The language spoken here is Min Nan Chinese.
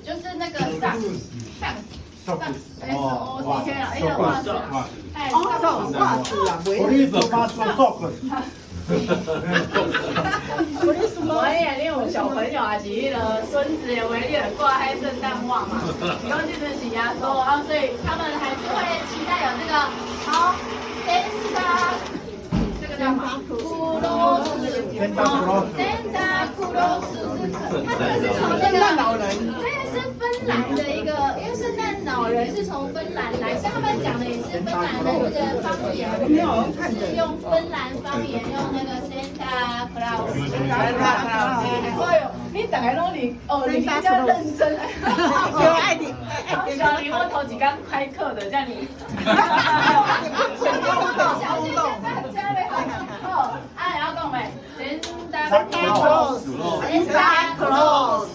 就是那個 socks socks socks S O C K 啦，那個襪子啦，哎，socks 襪子啊，クリスマスソックス。哎呀，你有小朋友還是彼个孫子的話，你就掛彼聖誕襪嘛。伊講這陣是耶穌啊，所以他們還是會期待有這個好 Santa，這個叫什麼？庫羅斯，聖誕克羅斯，它這個是從那個老人，這個是芬蘭的一個，因為聖誕老人是從芬蘭來，所以他們講的也是芬蘭的這個方言，是用芬蘭方言，用那個 Santa Claus。哎呦，你逐个攏佇哦，你比較認真。就愛你，小林，我頭一工開課的，叫你。小謝謝大家嘞，好，啊，會曉講未？Santa Claus，Santa Claus。